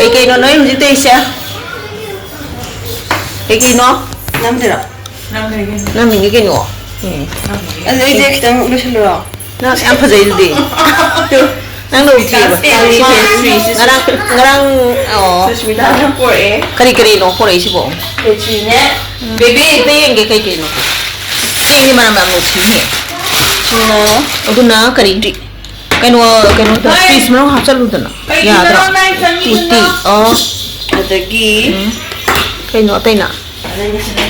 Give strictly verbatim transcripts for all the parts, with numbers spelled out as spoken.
ꯀꯩ ꯀꯩꯅꯣ ꯅꯣꯏ ꯍꯧꯖꯤꯛ ꯇꯧꯔꯤꯁꯦ? ꯀꯩ ꯀꯩꯅꯣ? ꯅꯝꯗꯣꯏꯔꯣ? ꯅꯝꯃꯤꯅꯤ ꯀꯩꯅꯣ꯫ ꯎꯝ꯫ ꯑꯗꯨꯗꯤ ꯑꯩꯁꯦ ꯈꯤꯇꯪ ꯂꯣꯏꯁꯤꯜꯂꯨꯔꯣ? ꯅꯪ ꯌꯥꯝ ꯐꯖꯩꯗꯨꯗꯤ꯫ ꯅꯪꯅ ꯎꯠꯈꯤꯕ꯫ ꯉꯔꯥꯡ, ꯉꯔꯥꯡ, ꯑꯣ꯫ ꯁꯨꯁꯃꯤꯇꯥꯅ ꯄꯨꯔꯛꯑꯦ꯫ ꯀꯔꯤ ꯀꯔꯤꯅꯣ ꯄꯨꯔꯛꯏꯁꯤꯕꯣ? ꯈꯦꯆ꯭ꯔꯤꯅꯦ꯫ ꯕꯦꯕꯤ꯫ ꯑꯝꯇ ꯌꯦꯡꯒꯦ ꯀꯩ ꯀꯩꯅꯣ꯫ ꯁꯤꯗꯤ ꯃꯅꯝ ꯌꯥꯝ ꯅꯨꯡꯁꯤꯅꯦ꯫ ꯑꯣ꯫ ꯑꯗꯨꯅ ꯀꯔꯤ? ꯀꯩꯅꯣ, ꯀꯩꯅꯣ ꯇꯧ-, ꯍꯣꯏ꯫ Fridge ꯃꯅꯨꯡ ꯍꯥꯞꯆꯜꯂꯨꯗꯅ꯫ ꯀꯩꯒꯤꯅꯣ ꯌꯥꯗ꯭ꯔꯣ? ꯅꯪ ꯅꯥꯏ ꯆꯪꯉꯤꯗꯨꯅ? ꯎꯇꯤ꯫ ꯑꯣ꯫ ꯑꯗꯒꯤ ꯎꯝ꯫ ꯀꯩꯅꯣ ꯑꯇꯩꯅ? ꯑꯗꯒꯤ ꯁꯤꯗ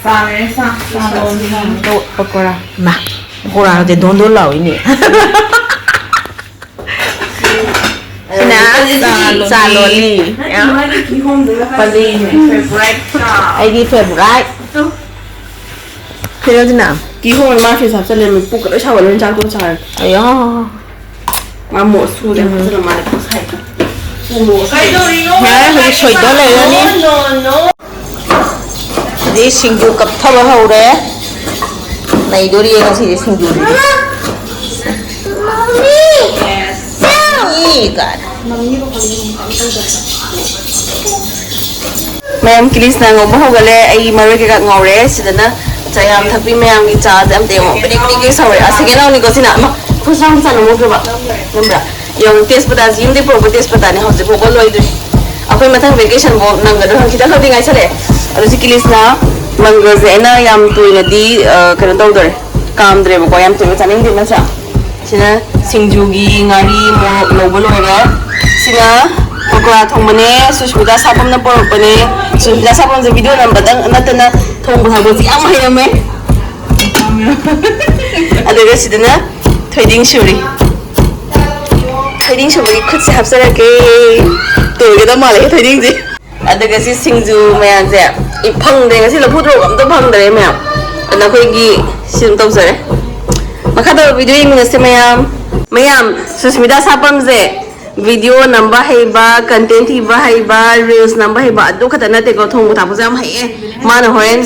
ꯆꯥ ꯂꯩꯔꯦ, ꯆꯥ꯫ ꯆꯥ ꯂꯣꯟꯁꯤ꯫ ꯄꯀꯣꯔꯥ꯫ ꯃꯥ, ꯄꯀꯣꯔꯥꯁꯦ ꯗꯣꯟ ꯗꯣꯟ ꯂꯥꯎꯏꯅꯦ꯫ ꯁꯤꯅ ꯆꯥ ꯂꯣꯜꯂꯤ꯫ ꯅꯠꯇꯦ, ꯃꯥꯒꯤ ꯀꯤꯍꯣꯝꯗꯨꯒ ꯍꯥꯏꯕꯅꯦ, favourite ꯆꯥ꯫ ꯑꯩꯒꯤ favourite꯫ ꯀꯩꯅꯣꯁꯤꯅ? ꯀꯤꯍꯣꯝ ꯃꯥ fridge ꯍꯥꯞꯆꯜꯂꯦ, ꯃꯤ ꯄꯨꯛꯀ ꯂꯣꯏ ꯁꯥꯎꯒꯠꯂꯦ, ꯆꯥꯛꯇꯣ ꯆꯥꯔꯦ꯫ ꯑꯌꯥ꯫ ꯃꯥ ꯃꯣꯔꯣꯛ ꯁꯨꯗꯦ, ꯎꯝ꯫ ꯐꯖꯅ ꯃꯥꯅ ꯄꯨꯛ ꯁꯥꯏꯗꯣ꯫ ꯎ ꯃꯣꯔꯣꯛ ꯁꯥꯏꯗꯣ꯫ ꯀꯩꯗꯧꯔꯤꯅꯣ? ꯌꯥꯔꯦ, ꯍꯧꯖꯤꯛ ꯁꯣꯏꯗꯧ ꯂꯩꯔꯅꯤ꯫ No, no, no꯫ ꯑꯗꯩ ꯁꯤꯡꯖꯨ ꯀꯞꯊꯕ ꯍꯧꯔꯦ꯫ ꯅꯩꯗꯣꯔꯤꯌꯦ ꯉꯁꯤꯗꯤ ꯁꯤꯡꯖꯨꯁꯤꯗꯤ꯫ ꯃꯤ ꯀꯥꯏꯅ꯫ ꯃꯌꯥꯝ ꯀꯤꯂꯤꯁꯅ ꯉꯧꯕ ꯍꯧꯒꯠꯂꯦ꯫ ꯑꯩ ꯃꯔꯣꯏ ꯀꯩꯀꯥ ꯉꯧꯔꯦ꯫ ꯁꯤꯗꯅ ꯆꯥ ꯌꯥꯝ ꯊꯛꯄꯤ ꯃꯌꯥꯝꯒꯤ ꯆꯥꯁꯦ ꯑꯝꯇ ꯌꯦꯡꯉꯣ꯫ ꯕ꯭ꯔꯤꯛ ꯕ꯭ꯔꯤꯛ ꯕ꯭ꯔꯤꯛ ꯁꯧꯔꯦ꯫ ꯑꯥ, second round ꯅꯤꯀꯣ ꯁꯤꯅ꯫ ꯑꯃ, first round ꯆꯥ ꯂꯧꯍꯧꯗ꯭ꯔꯕ? ꯅꯝꯕ꯭ꯔꯥ? ꯌꯦꯡꯉꯣ, ꯇꯦꯖꯄꯇꯥꯁꯤ ꯌꯨꯝꯗꯩ ꯄꯨꯔꯛꯄ ꯇꯦꯖꯄꯇꯥꯅꯤ, ꯍꯧꯖꯤꯛ ꯐꯥꯎꯕ ꯂꯣꯏꯗ꯭ꯔꯤ꯫ ꯑꯩꯈꯣꯏ ꯃꯊꯪ vacation ꯐꯥꯎ ꯅꯪꯒꯗ꯭ꯔꯥ ꯈꯪꯗꯦ, ꯈꯤꯇꯪ ꯈꯛꯇꯤ ꯉꯥꯏꯁꯜꯂꯛꯑꯦ꯫ ꯑꯗꯣ ꯁꯤ ꯀꯤꯂꯤꯁꯅ ꯃꯪꯒꯜꯁꯦ ꯑꯩꯅ ꯌꯥꯝ ꯇꯣꯏꯅꯗꯤ, ꯑ, ꯀꯩꯅꯣ ꯇꯧꯗꯣꯔꯦ, ꯀꯥꯝꯗ꯭ꯔꯦꯕꯀꯣ, ꯌꯥꯝ ꯇꯣꯏꯅ ꯆꯥꯅꯤꯡꯗꯦ ꯅꯠꯇ꯭ꯔꯥ? ꯁꯤꯅ ꯁꯤꯡꯖꯨꯒꯤ ꯉꯥꯔꯤ ꯃꯣꯔꯣꯛ ꯂꯧꯕ ꯂꯣꯏꯔꯦ꯫ ꯁꯤꯅ ꯄꯀꯣꯔꯥ ꯊꯣꯡꯕꯅꯦ, ꯁꯨꯁꯃꯤꯇꯥ ꯁꯥꯄꯝꯅ ꯄꯣꯔꯛꯄꯅꯦ꯫ ꯁꯨꯁꯃꯤꯇꯥ ꯁꯥꯄꯝꯁꯦ video ꯅꯝꯕꯗꯪ ꯅꯠꯇꯅ ꯊꯣꯡꯕ ꯊꯥꯛꯄꯁꯦ ꯌꯥꯝ ꯍꯩꯔꯝꯃꯦ꯫ ꯑꯗꯨꯒ ꯁꯤꯗꯅ ꯊꯣꯏꯗꯤꯡ ꯁꯨꯔꯤ꯫ ꯊꯣꯏꯗꯤꯡ ꯁꯨꯕꯒꯤ ꯈꯨꯠꯁꯦ ꯍꯥꯞꯆꯔꯛꯀꯦ꯫ ꯇꯣꯏꯒꯗꯕ ꯃꯥꯜꯂꯦ ꯊꯣꯏꯗꯤꯡꯁꯦ꯫ ꯑꯗꯨꯒ ꯁꯤ ꯁꯤꯡꯖꯨ ꯃꯌꯥꯝꯁꯦ ꯑꯩ ꯐꯪꯗ꯭ꯔꯦ, ꯉꯁꯤ ꯂꯐꯨ ꯊꯔꯣ ꯑꯝꯇ ꯐꯪꯗ꯭ꯔꯦ ꯃꯌꯥꯝ꯫ ꯑꯗꯨꯅ ꯑꯩꯈꯣꯏꯒꯤ ꯁꯤ ꯑꯗꯨꯝ ꯇꯧꯖꯔꯦ꯫ ꯃꯈꯥ ꯇꯥꯕ video ꯌꯦꯡꯃꯤꯟꯅꯁꯦ ꯃꯌꯥꯝ꯫ ꯃꯌꯥꯝ, ꯁꯨꯁꯃꯤꯇꯥ ꯁꯥꯄꯝꯁꯦ video ꯅꯝꯕ ꯍꯩꯕ, content ꯊꯤꯕ ꯍꯩꯕ, reels ꯅꯝꯕ ꯍꯩꯕ ꯑꯗꯨ ꯈꯛꯇ ꯅꯠꯇꯦꯀꯣ, ꯊꯣꯡꯕ ꯊꯥꯛꯄꯁꯨ ꯌꯥꯝ ꯍꯩꯌꯦ꯫ ꯃꯥꯅ ꯍꯣꯔꯦꯟ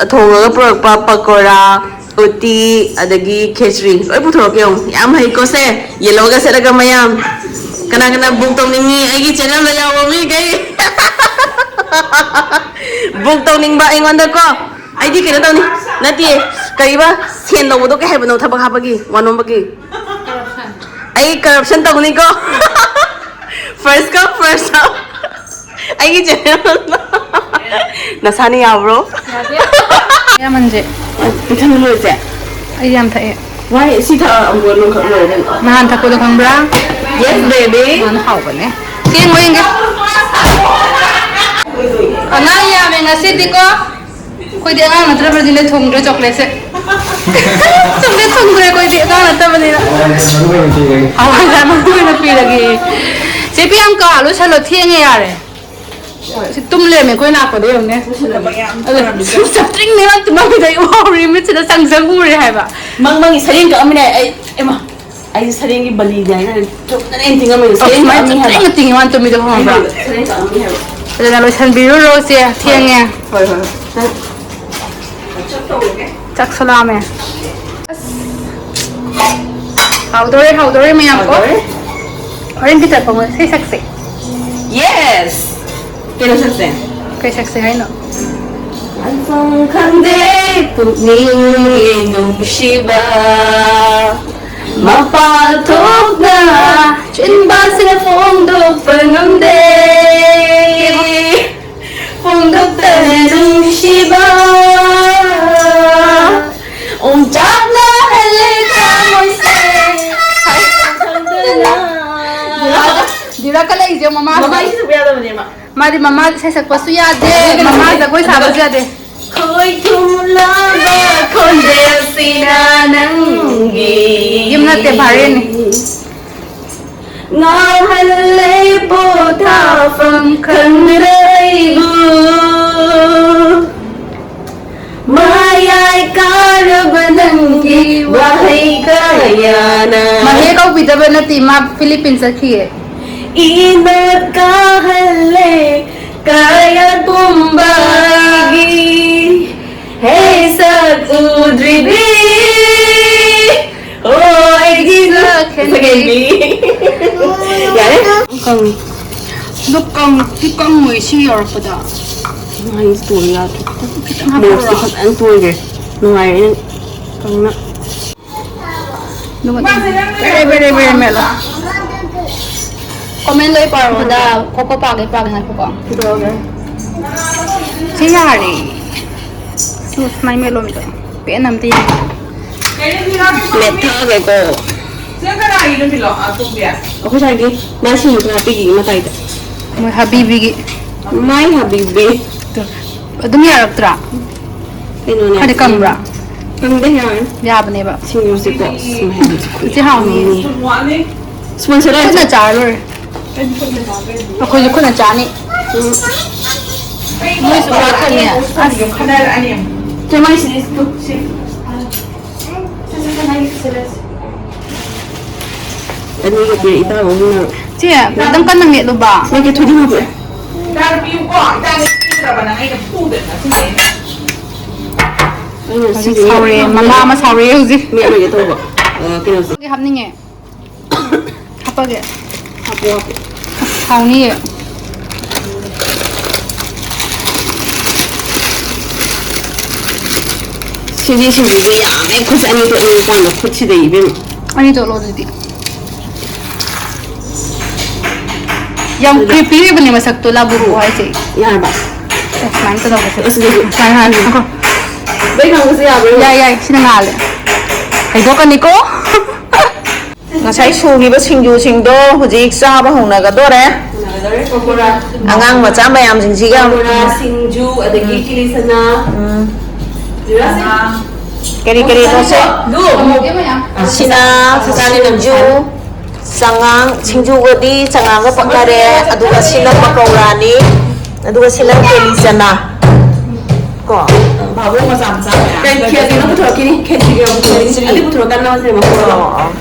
ꯊꯣꯡꯉꯒ ꯄꯨꯔꯛꯄ ꯄꯀꯣꯔꯥ, ꯎꯇꯤ, ꯑꯗꯒꯤ ꯈꯦꯆ꯭ꯔꯤ ꯂꯣꯏ ꯄꯨꯊꯣꯔꯛꯀꯦ ꯌꯦꯡꯉꯨ꯫ ꯌꯥꯝ ꯍꯩꯀꯣ ꯁꯦ, yellowꯒ ꯁꯦꯠꯂꯒ ꯃꯌꯥꯝ꯫ ꯀꯅꯥ ꯀꯅꯥ ꯕꯨꯛ ꯇꯧꯅꯤꯡꯉꯤ ꯑꯩꯒꯤ ꯆꯦꯅꯦꯜꯗ ꯌꯥꯎꯕ ꯃꯤꯈꯩ? ꯕꯨꯛ ꯇꯧꯅꯤꯡꯕ ꯑꯩꯉꯣꯟꯗ ꯀꯣ, ꯑꯩꯗꯤ ꯀꯩꯅꯣ ꯇꯧꯅꯤ, ꯅꯠꯇꯦ, ꯀꯔꯤꯕ, ꯁꯦꯟ ꯂꯧꯕꯗꯣ ꯀꯩ ꯍꯥꯏꯕꯅꯣ, ꯊꯕꯛ ꯍꯥꯞꯄꯒꯤ ꯋꯥ ꯅꯣꯝꯕꯒꯤ? ꯑꯩ ꯀꯔꯞꯁꯟ ꯇꯧꯅꯤꯀꯣ꯫ First come first serve꯫ ꯑꯩꯒꯤ ꯆꯦꯅꯦꯜ ꯅꯁꯥꯅ ꯌꯥꯕ꯭ꯔꯣ? ꯌꯥꯃꯟꯁꯦ ꯄꯤꯊꯟ ꯂꯣꯏꯁꯦ꯫ ꯑꯩ ꯌꯥꯝ ꯊꯛꯑꯦ꯫ ꯋꯥꯏ ꯁꯤ ꯊꯛꯑ ꯑꯃꯨꯛ ꯂꯣꯏꯈꯛ ꯂꯣꯏꯔꯦ꯫ ꯅꯍꯥꯟ ꯊꯛꯄꯗꯣ ꯈꯪꯕ꯭ꯔꯥ? Yes baby꯫ ꯅꯍꯥꯟ ꯍꯥꯎꯕꯅꯦ꯫ ꯆꯦꯡ ꯍꯣꯏ ꯌꯦꯡꯒꯦ꯫ ꯑꯉꯥꯡ ꯌꯥꯝꯃꯦ ꯉꯁꯤꯗꯤꯀꯣ꯫ ꯑꯩꯈꯣꯏꯗꯤ ꯑꯉꯥꯡ ꯅꯠꯇ꯭ꯔꯕꯅꯤꯅ ꯊꯣꯡꯗ꯭ꯔꯦ ꯆꯣꯀ꯭ꯂꯦꯠꯁꯦ꯫ ꯆꯣꯀ꯭ꯂꯦꯠ ꯊꯣꯡꯗ꯭ꯔꯦ ꯑꯩꯈꯣꯏꯗꯤ ꯑꯉꯥꯡ ꯅꯠꯇꯕꯅꯤꯅ꯫ ꯍꯋꯥꯏꯖꯥꯔ ꯃꯔꯨ ꯑꯣꯏꯅ ꯄꯤꯔꯒꯦ꯫ ꯆꯦ ꯄꯤꯌꯥꯡꯀꯥ ꯂꯣꯏꯁꯜꯂꯣ ꯊꯦꯡꯉꯦ ꯌꯥꯔꯦ꯫ ꯁꯤ ꯇꯨꯝ ꯂꯩꯔꯝꯃꯦ ꯑꯩꯈꯣꯏ ꯂꯥꯛꯄꯗ ꯌꯦꯡꯉꯨꯅꯦ꯫ ꯑꯗꯨ ꯆꯞꯇ꯭ꯔꯤꯡꯅꯦ ꯃꯥ ꯇꯨꯝꯃꯝꯃꯤꯗꯣ ꯑꯩ ꯎꯍꯧꯔꯤ ꯃꯤꯠꯁꯤꯗ ꯆꯪ ꯆꯪ ꯎꯔꯦ ꯍꯥꯏꯕ꯫ ꯃꯪ ꯃꯪꯒꯤ ꯁꯔꯦꯡ ꯀꯛꯑꯝꯃꯤꯅꯦ ꯑꯩ꯫ ꯑꯦꯃꯥ꯫ ꯑꯩꯁꯦ ꯁꯔꯦꯡꯒꯤ ꯕꯂꯤꯅꯦ ꯍꯥꯏꯅ ꯆꯨꯝꯅꯅꯦ ꯑꯩꯅ ꯇꯤꯡꯉꯝꯃꯤꯗꯣ꯫ ꯁꯔꯦꯡ ꯁꯨꯃꯥꯏꯅ ꯀꯛꯑꯝꯃꯤ ꯍꯥꯏꯕ꯫ ꯆꯞꯇ꯭ꯔꯤꯡꯅ ꯇꯤꯡꯉꯤ ꯃꯥꯅ ꯇꯨꯝꯃꯤꯗꯣ ꯈꯪꯉꯕ꯭ꯔꯥ? ꯑꯩꯅ ꯁꯔꯦꯡ ꯀꯛꯑꯝꯃꯤ ꯍꯥꯏꯕ꯫ ꯑꯗꯨꯅ ꯂꯣꯏꯁꯟꯕꯤꯔꯨꯔꯣ ꯆꯦ ꯊꯦꯡꯉꯦ꯫ ꯍꯣꯏ ꯍꯣꯏ ꯍꯣꯏ꯫ ꯅꯪ ꯆꯥꯛꯁꯨ ꯂꯥꯝꯃꯦ꯫ ꯑꯁ꯫ ꯍꯥꯎꯗꯣꯔꯦ ꯍꯥꯎꯗꯣꯔꯦ ꯃꯌꯥꯝ ꯀꯣ꯫ ꯍꯥꯎꯗꯣꯔꯦ꯫ ꯍꯣꯔꯦꯟ ꯒꯤꯇꯔ ꯈꯣꯡꯕ ꯏꯁꯩ ꯁꯛꯁꯦ꯫ ꯌꯦꯁ꯫ ꯀꯩꯅꯣ ꯁꯛꯁꯦ꯫ ꯀꯩ ꯁꯛꯁꯦ ꯍꯥꯏꯅꯣ? ꯍꯥꯏꯐꯝ ꯈꯪꯗꯦ ꯄꯨꯛꯅꯤꯡꯒꯤ ꯅꯨꯡꯁꯤꯕ꯫ ꯃꯄꯥꯟ ꯊꯣꯛꯅ ꯆꯤꯟꯕꯥꯁꯤꯅ ꯐꯣꯡꯗꯣꯛꯄ ꯉꯝꯗꯦ꯫ ꯐꯣꯡꯗꯣꯛꯇꯅ ꯅꯨꯡꯁꯤꯕ꯫ ꯑꯣꯝꯆꯥꯛꯅꯍꯜꯂꯦ ꯊꯃꯣꯏꯁꯦ꯫ ꯍꯥꯏꯐꯝ ꯈꯪꯗꯅ꯫ ꯗꯤꯔꯥ ꯀꯜꯂꯛꯏꯁꯦ ꯃꯃꯥ꯫ ꯃꯃꯥꯏꯁꯤ ꯁꯨꯕ ꯌꯥꯗꯕꯅꯦꯕ꯫ ꯃꯥꯗꯤ ꯃꯃꯥ ꯏꯁꯩ ꯁꯛꯄꯁꯨ ꯌꯥꯗꯦ, ꯃꯃꯥ ꯖꯒꯣꯏ ꯁꯥꯕꯁꯨ ꯌꯥꯗꯦ꯫ ꯈꯣꯏ ꯊꯨꯝꯂꯕ ꯈꯣꯟꯖꯦꯜꯁꯤꯅ ꯅꯪꯒꯤ ꯌꯨꯝ ꯅꯠꯇꯦ, ꯚꯥꯔꯦꯟꯅꯤ꯫ ꯉꯥꯎꯍꯜꯂꯦ ꯄꯣꯊꯥꯐꯝ ꯈꯪꯗ꯭ꯔꯦ ꯑꯩꯕꯨ꯫ ꯃꯌꯥꯏ ꯀꯥꯔꯕ ꯅꯪꯒꯤ ꯋꯥꯍꯩ ꯀꯌꯥꯅ꯫ ꯃꯍꯦ ꯀꯧꯕꯤꯗꯕ ꯅꯠꯇꯦ, ꯃꯥ ꯐꯤꯂꯤꯄꯤꯟ ꯆꯠꯈꯤꯌꯦ꯫ ꯏꯅꯣꯠ ꯀꯥꯍꯜꯂꯦ ꯀꯌꯥ ꯄꯨꯝꯕꯒꯤ꯫ ꯍꯦ ꯁꯛ ꯎꯗ꯭ꯔꯤꯕꯤ꯫ ꯑꯣ ꯑꯩꯒꯤ ꯁꯛ ꯍꯦꯟꯕꯤ꯫ ꯌꯥꯔꯦ, ꯀꯪꯉꯤ꯫ ꯑꯗꯣ ꯀꯪ-, ꯁꯤ ꯀꯪꯉꯣꯏ, ꯁꯤ ꯌꯧꯔꯛꯄꯗ꯫ ꯃꯥꯏꯁꯦ ꯇꯣꯏ ꯌꯥꯗ꯭ꯔꯦ꯫ ꯈꯤꯇꯪ ꯃꯣꯔꯣꯛꯁꯦ ꯍꯥꯞꯄꯛꯎꯔꯣ? ꯐꯖꯅ ꯇꯣꯏꯈ꯭ꯔꯦ꯫ ꯅꯨꯡꯉꯥꯏꯔꯦ ꯀꯪꯅ꯫ ꯑꯗꯨꯒ ꯕꯦꯔꯦ, ꯕꯦꯔꯦ, ꯕꯦꯔꯦ ꯃꯦꯠꯂꯣ꯫ ꯀꯣꯃꯦꯟ ꯂꯣꯏ ꯄꯥꯔꯣꯗ꯫ ꯈꯣꯀꯣ ꯄꯥꯒꯦ, ꯄꯥꯒꯦ, ꯉꯥꯏꯈꯣꯀꯣ꯫ ꯀꯩꯗꯧꯔꯒꯦ? ꯁꯤ ꯌꯥꯔꯦ꯫ ꯁꯤ ꯁꯨꯃꯥꯏꯅ ꯃꯦꯠꯂꯣ ꯃꯤꯗꯣ꯫ ꯄꯦꯟ ꯑꯝꯇ ꯌꯦꯡꯉꯦ꯫ ꯃꯦꯠꯊꯒꯦꯀꯣ꯫ ꯁꯤꯅ ꯀꯅꯥꯒꯤꯅꯣ ꯃꯤꯂꯣ? ꯑ, ꯇꯣꯝꯕꯤ? ꯑꯩꯈꯣꯏ ꯁ꯭ꯋꯥꯏꯒꯤ ꯃꯥꯏ ꯁꯤꯡꯖꯨ ꯈꯔ ꯄꯤꯈꯤꯒꯦ ꯃꯇꯥꯏꯗ꯫ ꯃꯣꯏ ꯍꯥꯕꯤꯕꯤꯒꯤ꯫ ꯃꯥꯏ ꯍꯥꯕꯤꯕꯤ꯫ ꯑꯗꯨꯝ ꯌꯥꯔꯛꯇ꯭ꯔꯥ? ꯀꯩꯅꯣꯅꯦ꯫ ꯈꯔꯗꯤ ꯀꯪꯕ꯭ꯔꯥ? ꯀꯪꯗꯦ, ꯌꯥꯔꯅꯤ꯫ ꯌꯥꯕꯅꯦꯕ꯫ ꯁꯤꯡꯖꯨꯁꯦꯀꯣ꯫ ꯏꯆꯦ ꯍꯥꯎꯅꯤ꯫ ꯁꯨꯃꯥꯏꯅ ꯁꯦꯠꯂ ꯈꯨꯠꯅ ꯆꯥꯔ ꯂꯣꯏꯔꯦ꯫ ꯑꯩꯈꯣꯏꯁꯨ ꯈꯨꯠꯅ ꯆꯥꯅꯤ꯫ ꯎꯝ꯫ ꯃꯣꯏꯁꯨ ꯋꯥꯠꯀꯅꯤ꯫ ꯑꯁ꯫ ꯆꯦ, ꯃꯥꯏꯁꯤꯗꯤ ꯁꯤ, ꯁꯤ꯫ ꯁꯦ, ꯁꯦ, ꯁꯦ, ꯃꯥꯏꯁꯤ ꯁꯦꯠꯂꯁꯤ꯫ ꯑꯅꯤꯒ ꯄꯤꯔꯛꯏ, ꯏꯇꯥꯎ ꯑꯍꯨꯝꯅ꯫ ꯆꯦ, ꯈꯤꯇꯪ ꯀꯟꯅ ꯃꯦꯠꯂꯨꯕ꯫ ꯃꯦꯠꯀꯦ, ꯊꯨꯗꯤ ꯃꯦꯠꯂꯦ꯫ ꯏꯆꯥꯅꯨꯄꯤꯀꯣ, ꯏꯆꯥꯅꯨꯄꯤ ꯄꯤꯗ꯭ꯔꯕ ꯅꯪ ꯑꯩꯅ ꯐꯨꯗꯣꯏꯅꯦ ꯉꯁꯤꯗꯤ꯫ ꯑꯩꯅ ꯍꯧꯖꯤꯛ ꯁꯤꯁꯦ ꯁꯥꯎꯔꯦ, ꯃꯦꯠ-, ꯃꯃꯥ ꯑꯃ ꯁꯥꯎꯔꯦ ꯍꯧꯖꯤꯛ꯫ ꯃꯦꯠꯂꯣꯏꯒꯦ ꯇꯧꯕ꯫ ꯑ, ꯀꯩꯅꯣꯁꯦ꯫ ꯍꯥꯞꯅꯤꯡꯉꯦ꯫ ꯍꯥꯞꯄꯒꯦ꯫ ꯍꯥꯞꯄꯣ, ꯍꯥꯞꯄꯣ꯫ ꯑꯁ, ꯍꯥꯎꯅꯤꯌꯦ꯫ ꯁꯤꯗꯤ ꯁꯤꯡꯖꯨꯁꯦ ꯌꯥꯝꯃꯦ꯫ ꯈꯨꯠꯁꯦ ꯑꯅꯤ ꯇꯣꯠꯂꯤꯉꯩ ꯀꯥꯟꯗ ꯈꯨꯠꯁꯤꯗ ꯏꯕꯦꯝꯃ꯫ ꯑꯅꯤ ꯇꯣꯠꯂꯣ ꯑꯗꯨꯗꯤ꯫ ꯌꯥꯝ ꯑꯗꯨꯗ creepy ꯑꯣꯏꯕꯅꯦ ꯃꯁꯛꯇꯣ, ꯂꯥꯕꯨꯕꯨ ꯍꯥꯏꯁꯦ꯫ ꯌꯥꯔꯕ? ꯑꯦ, ꯁꯨꯃꯥꯏꯅ ꯇꯧꯔꯒ ꯑꯁꯤꯗꯁꯨ꯫ ꯁꯨꯃꯥꯏꯅ ꯍꯥꯟꯅ꯫ ꯉꯥꯏꯈꯣ꯫ ꯕꯦꯛ ꯊꯝꯕꯁꯨ ꯌꯥꯕ꯭ꯔꯣ? ꯌꯥꯏ, ꯌꯥꯏ, ꯁꯤꯅ ꯉꯥꯜꯂꯦ꯫ ꯍꯩꯗꯣꯛꯀꯅꯤꯀꯣ꯫ ꯉꯁꯥꯏ ꯁꯨꯈꯤꯕ ꯁꯤꯡꯖꯨꯁꯤꯡꯗꯣ ꯍꯧꯖꯤꯛ ꯆꯥꯕ ꯍꯧꯅꯒꯗꯣꯔꯦ꯫ ꯍꯧꯅꯒꯗꯣꯔꯦ꯫ ꯄꯀꯣꯔꯥ꯫ ꯑꯉꯥꯡ ꯃꯆꯥ ꯃꯌꯥꯝꯁꯤꯡꯁꯤꯒ꯫ ꯄꯀꯣꯔꯥ, ꯁꯤꯡꯖꯨ, ꯑꯗꯒꯤ ꯎꯝ꯫ ꯀꯤꯂꯤ ꯆꯅꯥ꯫ ꯎꯝ꯫ ꯖꯤꯔꯥ ꯁꯦ꯫ ꯀꯔꯤ ꯀꯔꯤꯅꯣꯁꯦ? ꯂꯨ꯫ ꯁꯤꯅ ꯁꯤꯡꯖꯨ, ꯆꯉꯥꯡ, ꯁꯤꯡꯖꯨꯒꯗꯤ ꯆꯉꯥꯡꯒ ꯄꯛꯅꯔꯦ, ꯑꯗꯨꯒ ꯁꯤꯅ ꯄꯀꯧꯔꯥꯅꯤ, ꯑꯗꯨꯒ ꯁꯤꯅ ꯀꯦꯂꯤ ꯆꯅꯥ꯫ ꯀꯣ? ꯕꯥꯕꯣꯛ ꯃꯆꯥ ꯃꯆꯥ ꯃꯌꯥꯝ꯫ ꯀꯩ ꯈꯦꯆ꯭ꯔꯤꯅꯣ ꯄꯨꯊꯣꯔꯛꯈꯤꯅꯤ? ꯈꯦꯆ꯭ꯔꯤꯒ ꯄꯨꯊꯣꯔꯛꯈꯤꯅꯤ? ꯈꯦꯆ꯭ꯔꯤ꯫ ꯑꯗꯨ ꯄꯨꯊꯣꯔꯛꯀꯥꯟꯗ ꯃꯥꯁꯦ ꯃꯈꯣꯡ ꯑꯣ, ꯑꯣ꯫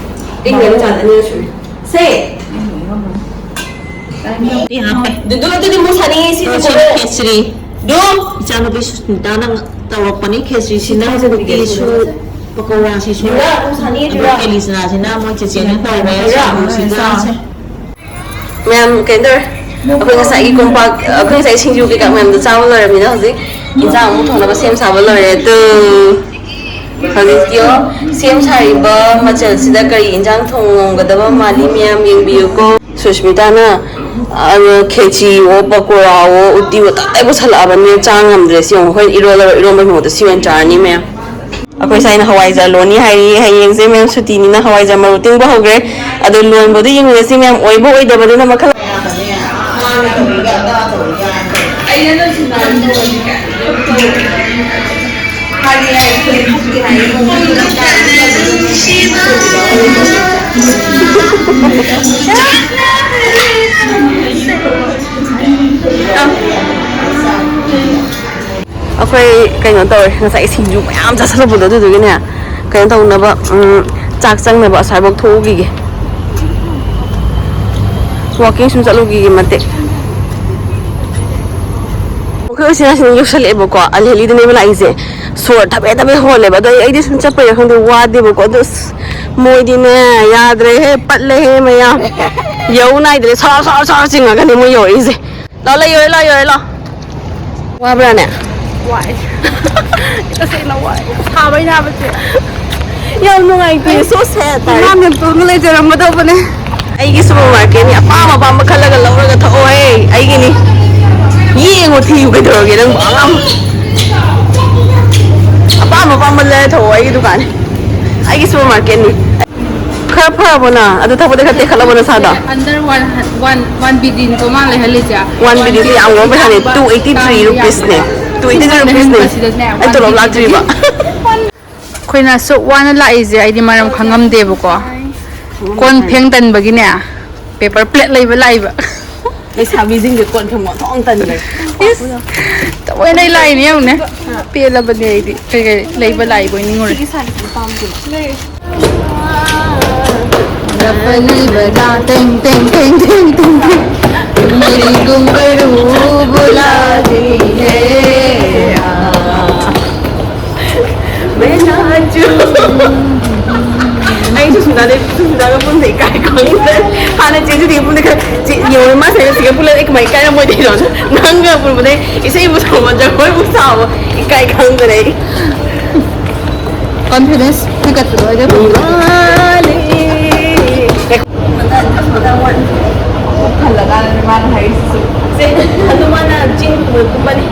ꯏꯪ ꯂꯩꯔ ꯆꯥꯅꯤ ꯑꯅꯤꯔꯛ ꯁꯨꯔꯦ꯫ ꯁꯦ! ꯗꯨꯗꯨ, ꯑꯗꯨꯗꯤ ꯃꯨꯛ ꯁꯥꯅꯤꯡꯉꯦ, ꯁꯤ ꯑꯣ, ꯁꯤ ꯄꯨꯊꯣꯔꯛꯑꯣ꯫ ꯈꯦꯆ꯭ꯔꯤ꯫ ꯗꯨ! ꯏꯆꯥꯅꯨꯄꯤ ꯁꯨꯁꯃꯤꯇꯥꯅ ꯇꯧꯔꯛꯄꯅꯤ, ꯈꯦꯆ꯭ꯔꯤꯁꯤꯅ ꯁꯤ ꯊꯥꯖꯟꯕꯤꯒꯦ, ꯀꯨꯀꯤꯁꯨ, ꯁꯤ ꯄꯀꯧꯔꯥꯁꯤꯁꯨ, ꯗꯨꯗ, ꯃꯨꯛ ꯁꯥꯅꯤꯡꯉꯦ, ꯑꯗꯣ ꯗꯨꯗ꯫ ꯀꯦꯂꯤꯆꯅꯥꯁꯤꯅ ꯃꯣꯏ ꯆꯦꯆꯦꯅ ꯇꯧꯔꯦ, ꯗꯨꯗ꯫ ꯁꯤꯡꯖꯨꯁꯤꯒ꯫ ꯁꯦ꯫ ꯃꯌꯥꯝ ꯀꯩꯅꯣ ꯇꯧꯔꯦ, ꯑꯩꯈꯣꯏ ꯉꯁꯥꯏꯒꯤ ꯀꯣꯝꯄꯥꯛ, ꯑꯩꯈꯣꯏ ꯉꯁꯥꯏ ꯁꯤꯡꯖꯨ ꯀꯩꯀꯥ ꯃꯌꯥꯝꯗꯣ ꯆꯥꯕ ꯂꯣꯏꯔꯕꯅꯤꯅ ꯍꯧꯖꯤꯛ ꯏꯟꯁꯥꯡ ꯑꯃꯨꯛ ꯊꯣꯡꯅꯕ ꯁꯦꯝ ꯁꯥꯕ ꯂꯣꯏꯔꯦ꯫ ꯑꯗꯨ ꯍꯧꯖꯤꯛꯇꯤꯌꯣ, ꯁꯦꯝ ꯁꯥꯔꯤꯕ ꯃꯆꯜꯁꯤꯗ ꯀꯔꯤ ꯏꯟꯁꯥꯡ ꯊꯣꯡꯉꯝꯒꯗꯕ ꯃꯥꯜꯂꯤ ꯃꯌꯥꯝ ꯌꯦꯡꯕꯤꯌꯨꯀꯣ꯫ ꯁꯨꯁꯃꯤꯇꯥꯅ, ꯑ, ꯈꯦꯆꯤꯋꯣ, ꯄꯀꯣꯔꯥꯋꯣ, ꯎꯇꯤꯋꯣ ꯇꯞ ꯇꯥꯏ ꯄꯨꯁꯜꯂꯛꯑꯕꯅꯤꯅ ꯆꯥ ꯉꯝꯗ꯭ꯔꯦ꯫ ꯁꯤ ꯌꯦꯡꯉꯣ, ꯑꯩꯈꯣꯏ ꯏꯔꯣꯜꯂꯔꯣꯏ, ꯏꯔꯣꯟꯕꯒꯤ ꯃꯍꯨꯠꯇ ꯁꯤ ꯑꯣꯏꯅ ꯆꯥꯔꯅꯤ ꯃꯌꯥꯝ꯫ ꯑꯩꯈꯣꯏ ꯁꯥꯏꯅ ꯍꯋꯥꯏꯖꯥꯔ ꯂꯣꯟꯅꯤ ꯍꯥꯏꯔꯤ꯫ ꯍꯌꯦꯡꯁꯦ ꯃꯌꯥꯝ ꯁꯨꯇꯤꯅꯤꯅ ꯍꯋꯥꯏꯖꯥꯔ ꯃꯔꯨ ꯇꯤꯡꯕ ꯍꯧꯈ꯭ꯔꯦ꯫ ꯑꯗꯣ ꯂꯣꯟꯕꯗꯣ ꯌꯦꯡꯉꯨꯔꯁꯤ ꯃꯌꯥꯝ, ꯑꯣꯏꯕ ꯑꯣꯏꯗꯕꯗꯨꯅ ꯃꯈꯜ꯫ ꯑꯩꯈꯣꯏ ꯀꯩꯅꯣ ꯇꯧꯔꯦ, ꯉꯁꯥꯏ ꯁꯤꯡꯖꯨ ꯃꯌꯥꯝ ꯆꯥꯁꯜꯂꯛꯄꯗꯣ, ꯑꯗꯨꯗꯨꯒꯤꯅꯦ, ꯀꯩꯅꯣ ꯇꯧꯅꯕ, ꯎꯝ, ꯆꯥꯛ ꯆꯪꯅꯕ ꯑꯁ꯭ꯋꯥꯏꯐꯥꯎ ꯊꯣꯛꯎꯈꯤꯒꯦ꯫ ꯋꯥꯛꯀꯤꯡ ꯁꯨꯝ ꯆꯠꯂꯨꯈꯤꯒꯦ ꯃꯇꯦꯛ꯫ ꯑꯩꯈꯣꯏ ꯎꯆꯤꯟ ꯅꯥꯆꯤꯟ ꯌꯧꯁꯜꯂꯛꯑꯦꯕꯀꯣ, ꯑꯜ ꯍꯦꯂꯤꯗꯅꯦꯕ ꯂꯥꯛꯏꯁꯦ꯫ ꯁꯣꯔ ꯊꯕꯦꯠ ꯊꯕꯦꯠ ꯍꯣꯜꯂꯦꯕ꯫ ꯑꯗꯣ ꯑꯩ, ꯑꯩꯗꯤ ꯁꯨꯝ ꯆꯠꯄꯩꯔꯥ ꯈꯪꯗꯦ, ꯋꯥꯗꯦꯕꯀꯣ꯫ ꯑꯗꯣ ꯑꯁ, ꯃꯣꯏꯗꯤꯅꯦ, ꯌꯥꯗ꯭ꯔꯦꯍꯦ, ꯄꯠꯂꯦꯍꯦ ꯃꯌꯥꯝ꯫ ꯌꯧ ꯅꯥꯏꯗ꯭ꯔꯦ, ꯁꯥꯎ ꯁꯥꯎ ꯁꯥꯎ ꯆꯤꯡꯉꯒꯅꯦ ꯃꯣꯏ ꯌꯧꯔꯛꯏꯁꯦ꯫ ꯂꯥꯎ, ꯂꯩ, ꯌꯧꯔꯦ, ꯂꯥꯎ, ꯌꯧꯔꯦ, ꯂꯥꯎ꯫ ꯋꯥꯕ꯭ꯔꯥꯅꯦ? ꯋꯥꯏ꯫ ꯇꯁꯦꯡꯅ ꯋꯥꯏ꯫ ꯁꯥꯕꯩ ꯅꯥꯕꯁꯦ꯫ ꯌꯥꯝ ꯅꯨꯡꯉꯥꯏꯇꯦ, so sad ꯇꯥꯔꯦ꯫ ꯏꯃꯥ ꯃꯦꯝꯇꯣꯟꯒ ꯂꯩꯖꯔꯝꯒꯗꯧꯕꯅꯦ꯫ ꯑꯩꯒꯤ ꯁꯨꯄꯔ ꯃꯥꯔꯀꯦꯠꯅꯤ, ꯑꯄꯥꯝ ꯑꯄꯥꯝꯕ ꯈꯜꯂꯒ ꯂꯧꯔꯒ ꯊꯛꯑꯣꯍꯦ, ꯑꯩꯒꯤꯅꯤ꯫ ꯌꯦꯡꯉꯣ, ꯊꯤꯌꯨ, ꯀꯩꯗꯧꯔꯒꯦ ꯅꯪꯕꯨ? ꯑꯉꯥꯡ ꯑꯄꯥꯝ ꯑꯄꯥꯝꯕ ꯂꯩꯔ ꯊꯛꯑꯣ, ꯑꯩꯒꯤ ꯗꯨꯀꯥꯟꯅꯤ, ꯑꯩꯒꯤ ꯁꯨꯄꯔ ꯃꯥꯔꯀꯦꯠꯅꯤ꯫ ꯈꯔ ꯐꯔꯕꯣ ꯅꯪ? ꯑꯗꯨ ꯊꯛꯄꯗ ꯈꯔ ꯇꯦꯛꯈꯠꯂꯕꯣ ꯅꯁꯥꯗꯣ? Under one, one, one BD ꯅꯤꯀꯣ ꯃꯥ ꯂꯩꯍꯜꯂꯤꯁꯦ꯫ One BD ꯁꯦ ꯌꯥꯝ ꯉꯧꯕ ꯄꯩꯁꯥꯅꯦ, two eighty three rupees ꯅꯦ꯫ Two eighty three rupees ꯅꯦ꯫ ꯑꯩ ꯇꯣꯂꯣꯞ ꯂꯥꯛꯇ꯭ꯔꯤꯕ꯫ ꯑꯩꯈꯣꯏꯅ ꯑꯁꯨꯛ ꯋꯥꯅ ꯂꯥꯛꯏꯁꯦ ꯑꯩꯗꯤ ꯃꯔꯝ ꯈꯪꯉꯝꯗꯦꯕꯀꯣ꯫ ꯀꯣꯟ ꯐꯦꯡ ꯇꯟꯕꯒꯤꯅꯦ, paper plate ꯂꯩꯕ ꯂꯥꯛꯏꯕ꯫ ꯂꯩꯁꯥꯕꯤꯁꯤꯡꯁꯦ ꯀꯣꯟ ꯐꯦꯡꯕ ꯑꯣꯟꯊꯣꯛꯅ ꯇꯟꯕꯅꯦ꯫ ꯏꯁ, ꯊꯑꯣꯏꯅ ꯑꯩ ꯂꯥꯛꯏꯅꯦ ꯌꯦꯡꯉꯨꯅꯦ꯫ ꯄꯦꯜꯂꯕꯅꯦ ꯑꯩꯗꯤ꯫ ꯀꯩ ꯀꯩ ꯂꯩꯕ ꯂꯥꯛꯏꯕꯣꯏ ꯅꯤꯡꯉꯨꯔꯦ꯫ ꯁꯤꯒꯤ ꯁꯥꯏꯖꯁꯤꯗꯤ ꯄꯥꯝꯗꯦꯕ꯫ ꯂꯩ꯫ ꯂꯐ ꯂꯤꯕꯗ ꯇꯦꯡ ꯇꯦꯡ ꯇꯦꯡ ꯇꯦꯡ ꯇꯦꯡ ꯇꯦꯡ꯫ ꯃꯦꯔꯤ ꯒꯨꯝꯕꯔꯨ ꯕꯨꯂꯥ ꯔꯍꯤ ꯍꯦ꯫ ꯃꯦ ꯅꯥꯆꯨ꯫ ꯑꯩ ꯁꯨꯁꯃꯤꯇꯥꯗꯩ, ꯁꯨꯁꯃꯤꯇꯥ ꯄꯨꯟꯗ ꯏꯀꯥꯏ ꯈꯪꯗ꯭ꯔꯦ꯫ ꯍꯥꯟꯅ ꯆꯦꯁꯨ ꯊꯤꯒ ꯄꯨꯟꯗ ꯈꯔ ꯆꯦ-, ꯌꯦꯡꯉꯣ, ꯃꯥ ꯁꯥꯏꯅ ꯊꯤꯒ ꯄꯨꯜꯂꯒ ꯑꯩ ꯀꯃꯥꯏ ꯏꯀꯥꯏꯔꯝꯃꯣꯏꯗꯣꯏꯅꯣ? ꯅꯪꯒ ꯄꯨꯟꯕꯗꯩ ꯏꯁꯩꯕꯨ ꯁꯛꯑꯣ, ꯖꯒꯣꯏꯕꯨ ꯁꯥꯑꯣ, ꯏꯀꯥꯏ ꯈꯪꯗ꯭ꯔꯦ ꯑꯩ꯫ ꯀꯣꯟꯐꯤꯗꯦꯟꯁ ꯍꯦꯟꯒꯠꯄꯗꯣ ꯑꯩꯒ ꯄꯨꯟꯕꯗ꯫ ꯄꯨꯛ ꯊꯜꯂꯀꯥꯟꯗꯅꯦ ꯃꯥꯅ ꯍꯥꯏꯔꯤꯁꯤꯁꯨ꯫ ꯁꯦ, ꯑꯗꯨ ꯃꯥꯅ ꯆꯤꯡ ꯀꯨꯝꯕꯅꯤ꯫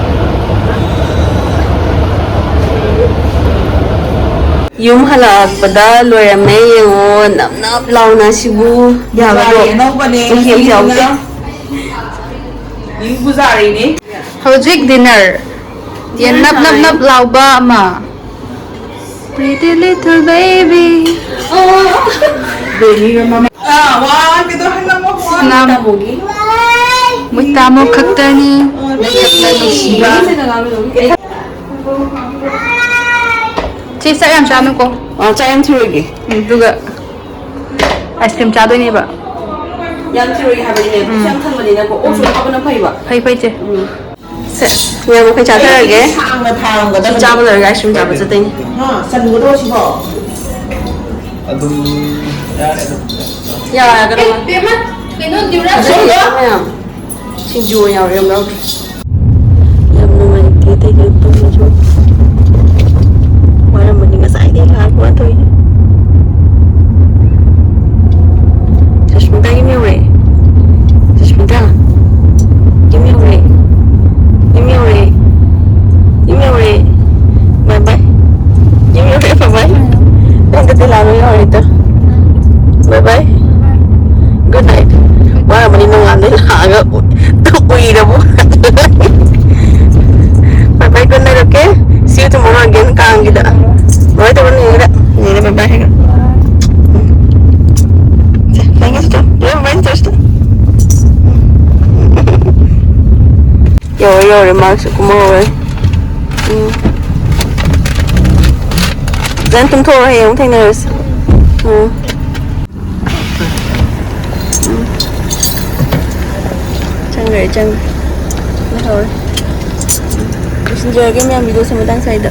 ꯌꯨꯝ ꯍꯜꯂꯛꯄꯗ ꯂꯣꯏꯔꯝꯃꯦ, ꯌꯦꯡꯉꯣ, ꯅꯞ ꯅꯞ ꯂꯥꯎꯅ ꯁꯤꯕꯨ꯫ ꯌꯥꯒꯗ꯭ꯔꯣ? ꯑꯅꯧꯕꯅꯦ, ꯃꯍꯤ ꯑꯝ ꯌꯥꯎꯗꯦ꯫ ꯄꯨꯖꯥꯔꯤꯅꯦ꯫ ꯍꯧꯖꯤꯛ ꯗꯤꯅꯔ꯫ ꯌꯦꯟ ꯅꯞ ꯅꯞ ꯅꯞ ꯂꯥꯎꯕ ꯑꯃ꯫ Pretty little baby. ꯑꯥ, ꯋꯥ, ꯀꯩꯗꯧ ꯍꯥꯏꯅꯣ? ꯁꯅꯥꯝ꯫ ꯃꯣꯏ ꯇꯥꯃꯣ ꯈꯛꯇꯅꯤ꯫ ꯈꯛꯇ ꯅꯨꯡꯁꯤꯕ꯫ ꯆꯦ, ꯆꯥꯛ ꯌꯥꯝ ꯆꯥꯅꯨꯀꯣ꯫ ꯑꯥ, ꯆꯥꯛ ꯌꯥꯝ ꯊꯤꯔꯣꯏꯒꯦ꯫ ꯎꯝ, ꯑꯗꯨꯒ ꯑꯥꯏꯁ ꯀ꯭ꯔꯤꯝ ꯆꯥꯗꯣꯏꯅꯦꯕ꯫ ꯌꯥꯝ ꯊꯤꯔꯣꯏꯒꯦ ꯍꯥꯏꯕꯅꯤꯅꯦ꯫ ꯎꯝ꯫ ꯌꯥꯝ ꯊꯟꯕꯅꯤꯅꯀꯣ꯫ ꯑꯣ, ꯎꯝ꯫ ꯁꯨꯝ ꯍꯥꯞꯄꯅ ꯐꯩꯕ꯫ ꯐꯩ, ꯐꯩ, ꯆꯦ꯫ ꯎꯝ꯫ ꯁꯦ, ꯃꯌꯥꯝ ꯃꯈꯩ ꯆꯥꯊꯔꯒꯦ꯫ ꯁꯥꯡꯅ ꯊꯥꯔꯝꯒꯗꯕꯅꯤ꯫ ꯆꯥꯕ ꯂꯣꯏꯔꯒ ꯑꯥꯏꯁ ꯀ꯭ꯔꯤꯝ ꯆꯥꯕ ꯆꯠꯇꯣꯏꯅꯤ꯫ ꯍꯥ, ꯆꯟꯒꯗ꯭ꯔꯣ ꯁꯤꯕꯣ? ꯑꯗꯨꯝ ꯌꯥꯔꯦꯗ꯫ ꯌꯥꯔꯒꯗꯕ꯫ ꯑꯦ, ꯕꯦꯝꯃ, ꯀꯩꯅꯣ ꯗꯤꯌꯨꯔꯥ ꯑꯁꯣꯝꯗ? ꯃꯌꯥꯝ ꯁꯤꯡꯖꯨ ꯑꯣꯏꯅ ꯌꯥꯎꯔꯦ, ꯌꯥꯝ ꯌꯥꯎꯗ꯭ꯔꯦ꯫ ꯌꯥꯝ ꯅꯨꯡꯉꯥꯏꯇꯦ, ꯇꯩꯒꯦ ꯇꯨꯝꯕꯁꯨ꯫ ꯋꯥꯔꯝꯃꯅꯤ ꯉꯁꯥꯏꯗꯩ ꯂꯥꯛꯄ ꯊꯣꯛꯏ꯫ ꯁꯨꯁꯃꯤꯇꯥ ꯌꯨꯝ ꯌꯧꯔꯦ꯫ ꯁꯨꯁꯃꯤꯇꯥ ꯌꯨꯝ ꯌꯧꯔꯦ꯫ ꯌꯨꯝ ꯌꯧꯔꯦ꯫ ꯌꯨꯝ ꯌꯧꯔꯦ꯫ Bye bye꯫ ꯌꯨꯝ ꯌꯧꯔꯦ, bye bye꯫ ꯅꯪ ꯀꯩꯗꯧ ꯂꯥꯛꯑꯣ ꯌꯧꯔꯦ ꯇꯣ꯫ Bye bye꯫ Good night꯫ ꯋꯥꯔꯝꯃꯅꯤ ꯅꯣꯡꯉꯥꯟꯕꯗꯩ ꯂꯥꯛꯑꯒ ꯎ-, ꯎꯏꯔꯕꯣ? Bye bye, good night, okay? See you tomorrow again, ꯀꯥꯡꯒꯤꯗ꯫ ꯂꯣꯏ ꯇꯧꯔꯣ, ꯅꯦꯅꯦꯗ꯫ ꯅꯦꯅꯦ bye bye ꯍꯥꯏꯒ꯭ꯔꯣ꯫ ꯁꯦ, ꯊꯦꯡꯉꯦ, ꯆꯠꯂꯣ꯫ ꯌꯧꯔꯦ, ꯌꯧꯔꯦ, ꯃꯥꯁꯨ ꯀꯨꯝꯍꯧꯔꯦ꯫ ꯎꯝ꯫ ꯐꯖꯅ ꯇꯨꯝꯊꯣꯛꯑꯣ, ꯍꯌꯦꯡ ꯑꯃꯨꯛ ꯊꯦꯡꯅꯔꯁꯤ꯫ ꯎꯝ꯫ ꯎꯝ꯫ ꯆꯪꯈ꯭ꯔꯦ, ꯆꯪꯈ꯭ꯔꯦ꯫ ꯂꯩꯍꯧꯔꯦ꯫ ꯂꯣꯏꯁꯤꯟꯖꯔꯒꯦ ꯃꯌꯥꯝ videoꯁꯦ ꯃꯇꯥꯡ ꯁ꯭ꯋꯥꯏꯗ꯫